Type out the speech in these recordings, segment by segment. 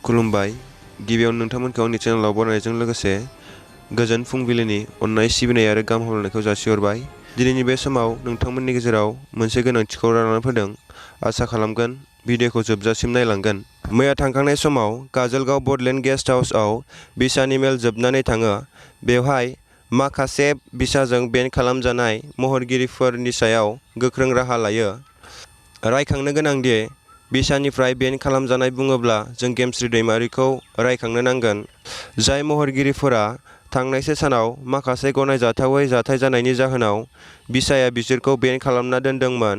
खुलुमबाय। गिबियावनो नोंथांमोनखौ आंनि चेनेलाव बरायनायजों लोगोसे गोजोन फुंबिलिनि अननाय सिबिनाय आरो गाहाम हामलायनायखौ जासिहरबाय। दिनैनि बे समाव नोंथांमोननि गेजेराव मोनसे गोनांथिखौ लानानै फैदों। आसा खालामगोन भिडिअखौ जोबजासिम नायलांगोन। मैया थांखांनाय समाव काजलगांव बडलेण्ड गेस्ट हाउसआव भिसानि मेल जोबनानै थाङो। बेवहाय माखासे भिसाजों बेन खालामजानाय महरगिरिफोरनि सायाव गोख्रों राहा लायो। रायखांनो गोनांदि भिसानिफ्राय बेन खालामजानाय बुङोब्ला जों गेमस्रि दैमारिखौ रायखांनो नांगोन, जाय महरगिरिफोरा थांनायसो सानाव माखासे गनायजाथावै जाथाय जानायनि जाहोनाव भिसाया बिसोरखौ बेन खालामना दोनदोंमोन।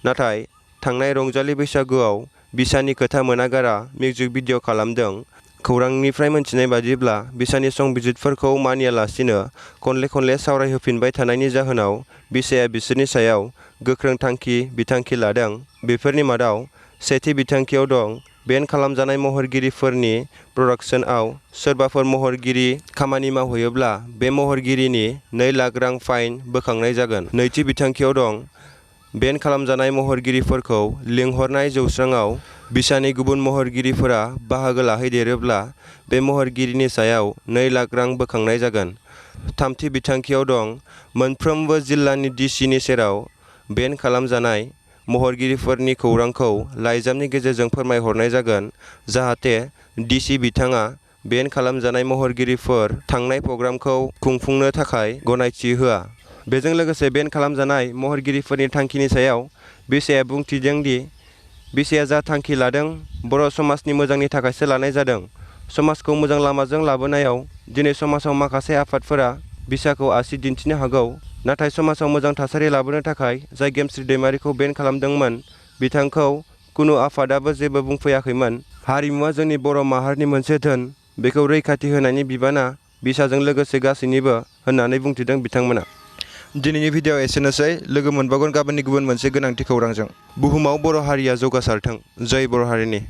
नाथाय थांनाय रंजालि बैसागुआव भिसानि खोथा मोनागारा मिउजिक भिडिअ खालामदों। खौरांनिफ्राय मोनथिनाय बादिब्ला भिसानि संबिजिरफोरखौ मानियालासिनो खनले सावरायहोफिनबाय थानायनि जाहोनाव भिसाया बिसोरनि सायाव गोख्रों बिथांखि लादों। बेफोरनि मादाव सेथि बिथांखियाव दं बेन खालामजानाय महरगिरिफोरनि प्रडाक्शनआव सोरबाफोर महरगिरि खामानि मावहैयोब्ला बे महरगिरिनि 2 लाख रां फाइन बोखांनाय जागोन। नैथि बिथांखियाव दं बेन खालामजानाय महरगिरिफोरखौ लिंहरनाय जौस्राङाव भिसानि गुबुन महरगिरिफोरा बाहागो लाहैदेरोब्ला बे महरगिरिनि सायाव 2 लाख रां बोखांनाय जागोन। थामथि बिथांखियाव दं मोनफ्रोमबो जिल्लानि डिसिनि सेराव बेन खालामजानाय महरगिरिफोरनि खौरांखौ लाइजामनि गेजेरजों फोरमायहरनाय जागोन, जाहाथे डिसि बिथाङा बेन खालामजानाय महरगिरिफोर थांनाय प्रग्रामखौ खुंफुंनो थाखाय गनायथि होआ। बेजों लोगोसे बेन खालामजानाय महरगिरिफोरनि थांखिनि सायाव भिसाया बुंथिदों दि भिसाया जा थांखि लादों बर' समाजनि मोजांनि थाखायसो लानाय जादों। समाजखौ मोजां लामाजों लाबोनायाव दिनै समाजाव माखासे आफादफोरा भिसाखौ आसि दिन्थिनो हागौ, नाथाय समाजाव मोजां थासारि लाबोनो थाखाय जाय गेमस्रि दैमारिखौ बेन खालामदोंमोन बिथांखौ कुनु आफादाबो जेबो बुंफैयाखैमोन। हारिमुवा जोंनि बर' माहारिनि मोनसे धोन, बेखौ रैखाथि होनायनि बिबाना भिसाजों लोगोसे गासैनिबो होननानै बुंथिदों बिथांमोना। दिनैनि भिडिअ'आ एसेनोसै। लोगो मोनबावगोन गाबोननि गुबुन मोनसे गोनांथि खौरांजों। बुहुमाव बर' हारिया जौगासारथों। जय बर' हारिनि।